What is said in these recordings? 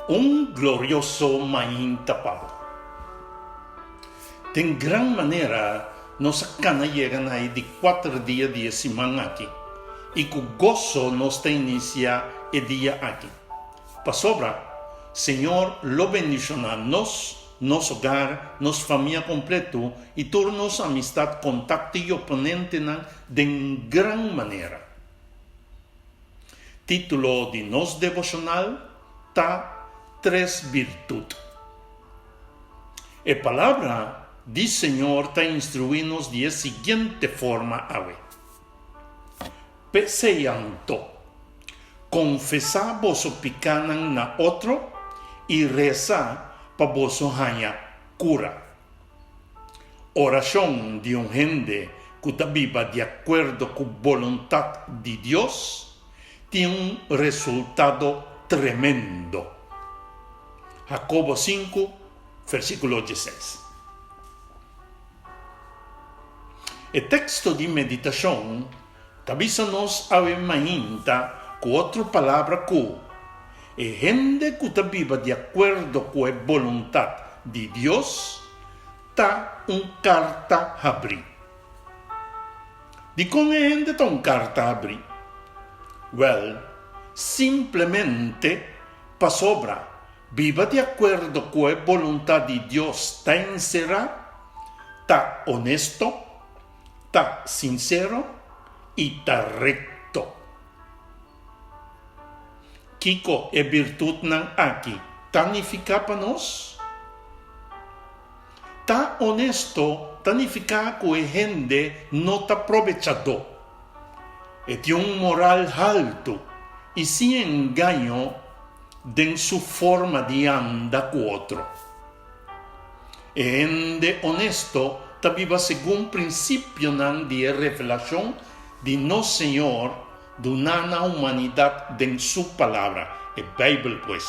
Un glorioso mainta pa bo. Den gran manera nos a kana yega na e di kuater dia di e siman aki, i ku goso nos ta inisiá e dia aki. Pasobra Señor lo bendishoná nos, nos hogar, nos famia kompleto i tur nos amistat, kontakto i oponentenan den gran manera. Título di nos devoshonal ta Tres Birtut. E Palabra di Señor ta instruí nos di e siguiente forma awe, P'esei anto, konfesá boso pikánan na otro i resa pa boso haña kura. Orashon di un hende ku ta biba di akuerdo ku boluntat di Dios tin un resultado tremendo. Hakobo sinku, versíkulo dieseis. E teksto di meditashon ta bisa nos awe mainta ku otro palabra ku e hende ku ta biba di akuerdo ku e boluntat di Dios ta un karta habrí. Dikon e hende ta un karta habrí? Wèl, simplemente pasobra biba di akuerdo ku e boluntat di Dios ta enserá ta onesto, ta sinsero i ta rekto. Kiko e birtutnan aki ta nifiká pa nos? Ta onesto ta nifiká ku e hende no ta probechadó. E tin un moral haltu i sin engaño den su forma di anda ku otro. E hende onesto ta biba segun prinsipionan di e revelashon di nos Señor duná na humanidat den Su Palabra, e Beibel pues.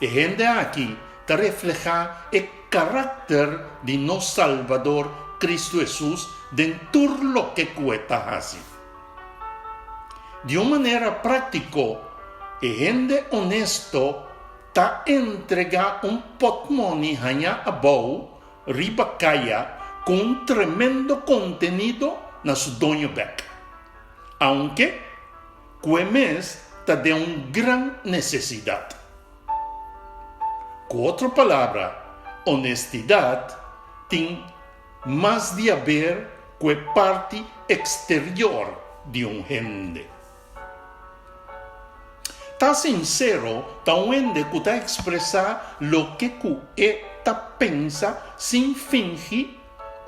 E hende aki ta reflehá e karakter di nos Salbador Kristu Hesus den tur loke ku e ta hasi. Di un manera práktiko, e hende onesto ta entregá un pòtmòni hañá abou riba kaya ku un tremendo kontenido na su doño bèk, aunke ku e mes ta den un gran nesesidat. Ku otro palabra, onestidat tin mas di haber ku e parti eksterior di un hende. Ta sinsero ta un hende ku ta ekspresá loke ku e ta pensa sin fingi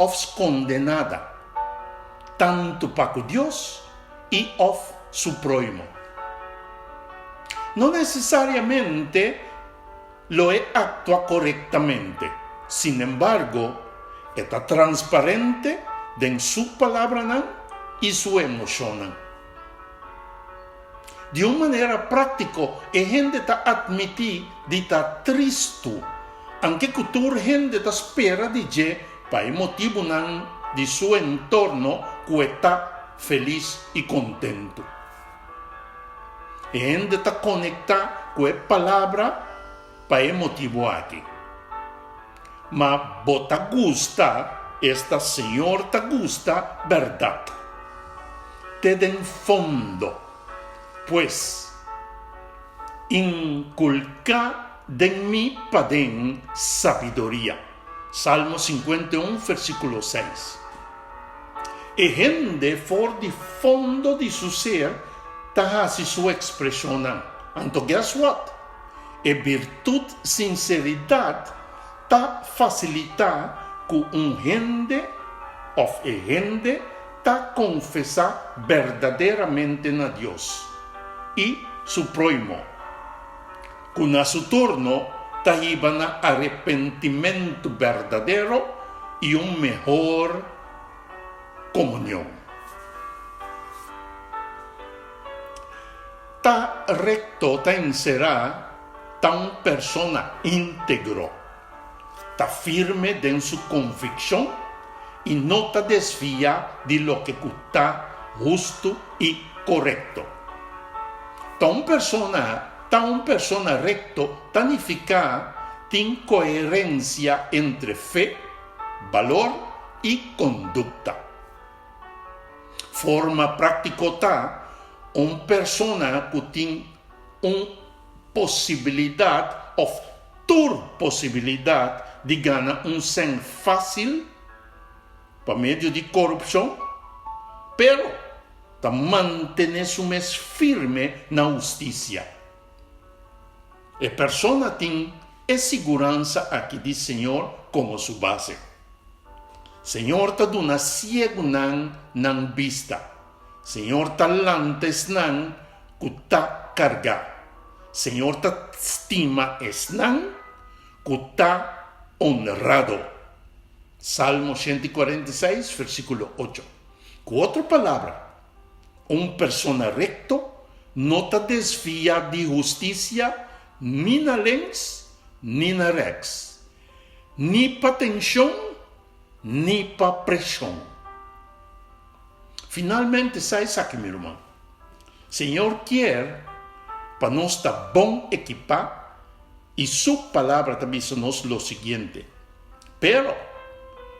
òf skonde nada, tantu pa ku Dios i òf su próhimo. No nesesariamente lo e aktua korektamente, sinembargo, e ta transparente den su palabranan i su emoshonnan. Di un manera práktiko e hende ta atmití di ta tristu, anke ku tur hende ta spera di dje pa e motibunan di su entorno ku e ta felis i kontentu. E hende ta konektá ku e palabra pa e motibu aki. Ma bo ta gusta, esta Señor ta gusta bèrdat. Te den fondo. Pues, inkulká den mi paden sabiduria. Salmo 51, versíkulo 6. E hende for di fondo di su ser ta hasi su ekspreshonnan. Anto guess what? E birtut sinseridat ta fasilitá ku un hende òf e hende ta konfesá berdaderamente na Dios i su próhimo, ku na su turno ta hiba na arepentimentu berdadero i un mehor komunion. Ta rekto ta enserá ta un persona íntegro, ta firme den su konvikshon i no ta desviá di loke ku ta hustu i korekto. Ta un persona. Ta un persona rekto ta nifiká tin koherensia entre fe, balor i kondukta. Forma práktiko ta un persona ku tin un posibilidat òf tur posibilidat di gana un sèn fásil pa medio di korupshon, pero ta mantené su mes firme na hustisia. E persona tin e siguransa aki di Señor komo su base. Señor ta duna siegunan nan bista. Señor ta lanta esnan ku ta kargá. Señor ta stima esnan ku ta onrado. Salmo 146, versíkulo 8. Ku otro palabra, un persona rekto no ta desviá di hustisia ni na links ni na rèks, ni pa tenshon ni pa preshon. Finalmente, sa esaki, mi ruman, Señor kier pa nos ta bon ekipá i Su Palabra ta bisa nos lo siguiente, Pero,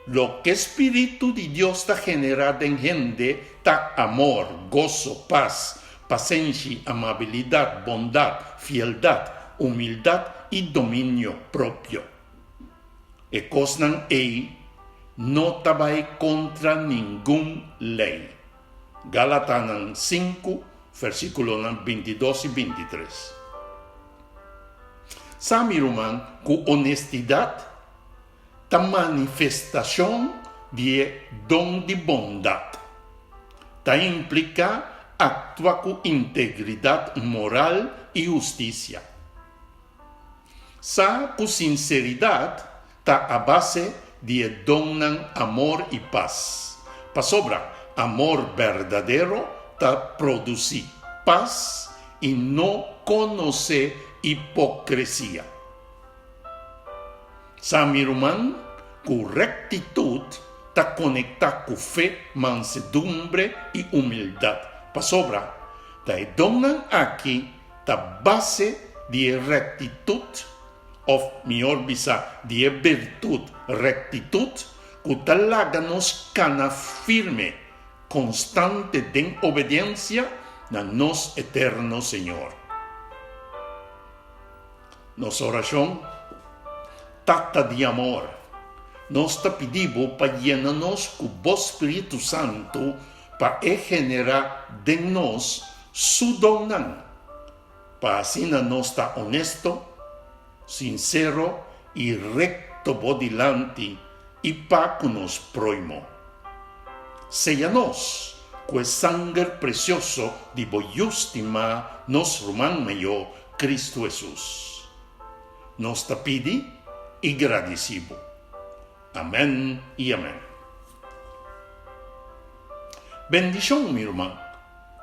loke spiritu di Dios ta generá den hende ta amor, goso, pas, pasenshi, amabilidat, bondat, fieldat, humildat i dominio propio. E kosnan ei no ta bai kontra ningun lei. Galatanan sinku, versíkulonan bintidos i bintitres. Sa mi ruman ku onestidat ta manifestashon di e don di bondat. Ta impliká aktua ku integridat moral i hustisia. Sa ku sinseridat ta a base di e donnan amor i pas, pasobra amor berdadero ta produsí pas i no konosé hipokresia. Sa mi ruman ku rektitut ta konektá ku fe, mansedumbre i humildat, pasobra ta e donnan aki ta base di e rektitut òf mihor bisa di e birtut rektitut ku ta laga nos kana firme, konstante den obediensia na nos eterno Señor. Nos orashon, Tata di amor, nos ta pidi Bo pa yena nos ku Bo Spiritu Santu pa e generá den nos Su donnan, Pa asina nos ta onesto, sinsero i rekto bo dilanti i pa ku nos proimo. Seya nos ku e sanger presioso di bo Yu stimá, nos Ruman Mayó, Kristu Hesus. Nos ta pidi i gradisí bo. Amèn i amèn. Bendishon, mi ruman.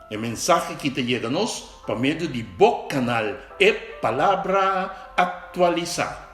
E mensahe ki ta yega nos pa medio di bo kanal E Palabra Aktualisá.